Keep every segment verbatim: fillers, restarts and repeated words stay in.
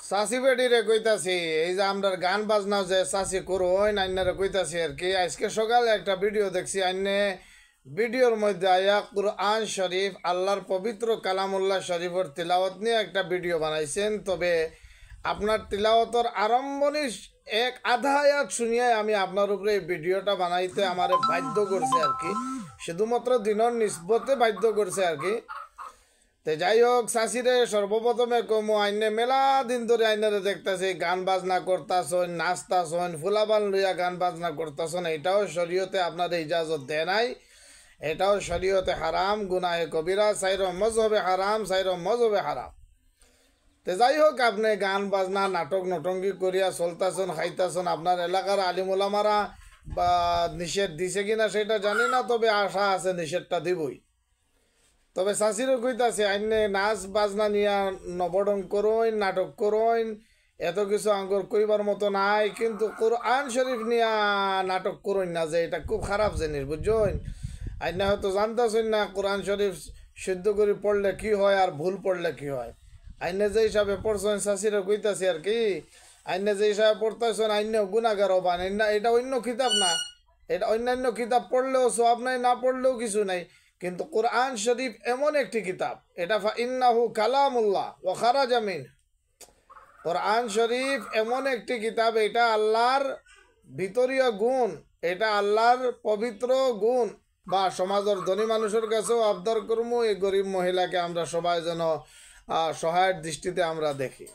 চাচি বেটিরে কইতাছি, এই যে আমরার গান বাজনা যে চাচি করইন, আইন্নারে কইতাছি আর কি। আইজকে সকালে একটা ভিডিও দেখছি, আইন্নে ভিডিওর মধ্যে আইয়া কুরআন শরীফ, আল্লাহর পবিত্র কালামুল্লাহ শরীফর তিলাওয়াত নিয়া একটা ভিডিও বানাইছইন। তবে আপনার তিলাওয়াতর আরম্ভণি এক আধা আয়াত শুনিয়াই আমি আপনার উপরে এই ভিডিওটা বানাইতে আমারে বাধ্য করছে আর কি, শুধুমাত্র দিনর নিসবতে বাধ্য করছে আর কি। তে যাই হোক, চাচিরে সর্বপ্রথমে কমু, আইন্নে মেলা দিন ধরি আইন্নারে দেখতাছি, গান বাজনা করতাছইন, নাচতাছইন, ফুলাবান লইয়া গান বাজনা করতাছইন, এটাও শরীয়তে আপনারে ইজাজত দেয় নাই, এটাও শরীয়তে হারাম, গুনাহে কবিরা, চাইরো মজহবে হারাম, চাইরো মজহবে হারাম। তে যাই হোক, আপনে গান বাজনা, নাটক নটঙ্গি করিয়া চলতাছইন, খাইতাছইন, আপনার এলাকার আলিম ওলামারা বা নিষেধ দিছে কিনা সেটা জানি না, তবে আশা আছে নিষেধটা দিবই। তবে চাচিরে কইতাছি, আইন্নে নাচ বাজনা নিয়া নবঢং করইন, নাটক করইন, এত কিছু আঙ্গুর কইবার মতো নাই, কিন্তু কোরআন শরীফ নিয়া নাটক করইন না, যে এটা খুব খারাপ জিনিস, বুঝছইন? আইন্নে হয়তো জানতাছইন না কোরআন শরীফ শুদ্ধ করি পড়লে কি হয় আর ভুল পড়লে কি হয়। আইন্নে যে হিসাবে পড়ছইন, চাচিরে কইতাছি আর কি, আইন্নে যে হিসাবে পড়তাছইন, আইন্নে গুনাগার অইবা না, এটা অন্য কিতাব না। এটা অন্যান্য কিতাব পড়লেও সওয়াব নাই, না পড়লেও কিছু নাই, কিন্তু কোরআন শরীফ এমন একটি কিতাব, এটা ফাইন্নাহু কালামুল্লাহ ওয়া খারাজা মিন। কোরআন শরীফ এমন একটি কিতাব, এটা আল্লাহর ভিতরীয় গুণ, এটা আল্লাহর পবিত্র গুণ। বা সমাজর ধনী মানুষর কাছেও আবদার করমু, এই গরিব মহিলাকে আমরা সবাই যেন, আহ, সহায়ের দৃষ্টিতে আমরা দেখি।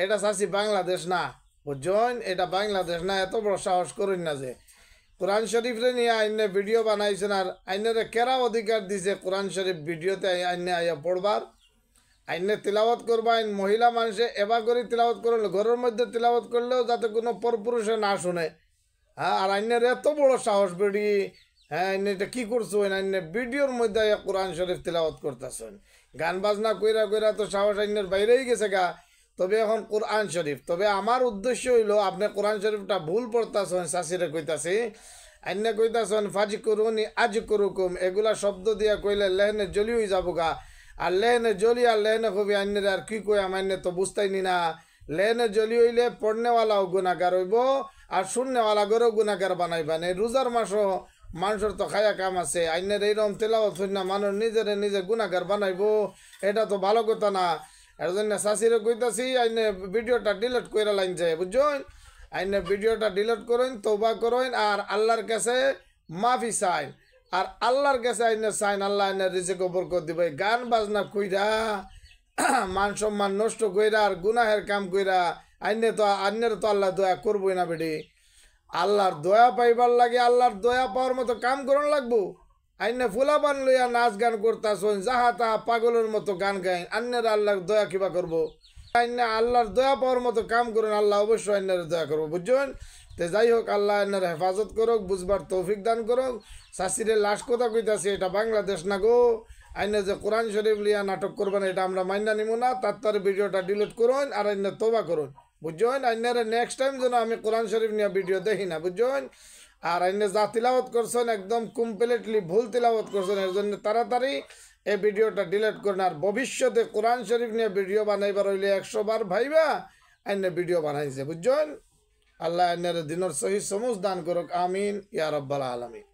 এটা চাচি বাংলাদেশ না, বুঝছইন? এটা বাংলাদেশ না, এত বড় সাহস করইন না যে কোরআন শরীফরে নিয়া আইন্নে ভিডিও বানাইছইন, আর আইন্নেরে কেরা অধিকার দিছে কোরআন শরীফ ভিডিওতে আই-, আইন্নে আইয়া পড়বার? আইন্নে তিলাওয়াত করবা, আইন মহিলা মানুষে এবা করি তিলাওয়াত করইন, ঘরর মধ্যে তিলাওয়াত করলেও যাতে কোনো পরপুরুষে না শুনে। হ্যাঁ, আর আইন্নের এত বড় সাহস বেটি, হ্যাঁ, আইন্নে এটা কি করছইন? আইন্নে ভিডিওর মধ্যে আইয়া কোরআন শরীফ তিলাওয়াত করতাছইন। গান বাজনা কইরা কইরা তো সাহস আইন্নের বাইরেই গেছে গা। তবে এখন কোরআন শরীফ। তবে আমার উদ্দেশ্য অইলো, আপনে কোরআন শরীফটা ভুল পড়তাছইন, চাচিরে কইতাছি। আইন্নে কইতাছইন, "ফাজকুরুনি আজকুরুকুম", এগুলা শব্দ দিয়া কইলে লেহনে জলি অই যাবো গা। আর লেহনে জলি আর লেহনে কবি আইন্নেরে আর কি কই, আমার আইন্নে তো বুঝতাইনি না। লেহনে জলি অইলে পড়নেওয়ালাও গুনাগার অইবো, আর শুননেওয়ালা গরেও গুনাগার বানাইবা নে। রোজার মাসও মানষর তো খায়া কাম আছে। আইন্নের এইরকম তেলাওয়াত হুনিয়া মানুষ নিজেরে নিজে গুনাগার বানাইবো, এটা তো ভালো কথা না। এর জন্য চাচিরে কইতাছি, আইন্নে ভিডিওটা ডিলিট কইরা লাইন যায়, বুঝছইন? আইন্নে ভিডিওটা ডিলিট করইন, তওবা করইন, আর আল্লাহর কাছে মাফি চাইন। আর আল্লাহর কাছে আইন্নে চাইন, আল্লায় আইন্নের রিজিকো বরকত দিবো। এই গান বাজনা কইরা, মান সম্মান নষ্ট কইরা, আর গুনাহের কাম কইরা, আইন্নে তো, আইন্নের তো আল্লায় দয়া করবোই না বেটি। আল্লাহর দয়া পাইবার লাগি আল্লাহর দয়া পাওয়ার মতো কাম করন লাগবো। আইন্নে ফুলাবান লইয়া নাচ গান করতাছইন, যাহা তাহা পাগলর মতো গান গাইন, আইন্নের আল্লাহর দয়া কিবা করবো? আইন্নে আল্লাহর দয়া পাওয়ার মতো কাম করইন, আল্লায় অবশ্যই আইন্নের দয়া করবো, বুঝছইন? তে যাই হোক, আল্লায় আইন্নের হেফাজত করউক, বুঝবার তৌফিক দান করউক। চাচিরে লাস্ট কথা কইতাছি, এটা বাংলাদেশ না গো। আইন্নে যে কোরআন শরীফ লইয়া নাটক করবা না, এটা আমরা মাইনা নিমু না। তাড়াতাড়ি ভিডিওটা ডিলিট করইন আর আইন্নে তওবা করইন, বুঝছইন? আইন্নেরে নেক্সট টাইম যেন আমি কোরআন শরীফ নিয়া ভিডিও দেখি না, বুঝছইন? আর আইন্নে যা তিলাওয়াত করছইন, একদম কমপ্লিটলি ভুল তিলাওয়াত করছইন। এর জন্য তাড়াতাড়ি এই ভিডিওটা ডিলিট করইন। আর ভবিষ্যতে কোরআন শরীফ নিয়া ভিডিও বানাইবার অইলে একশো বার ভাইবা আইন্নে ভিডিও বানাইছে, বুঝছইন? আল্লায় আইন্নেরে দিনর সহি সমুজ দান করউক, আমিন ইয়া রাব্বাল আলামিন।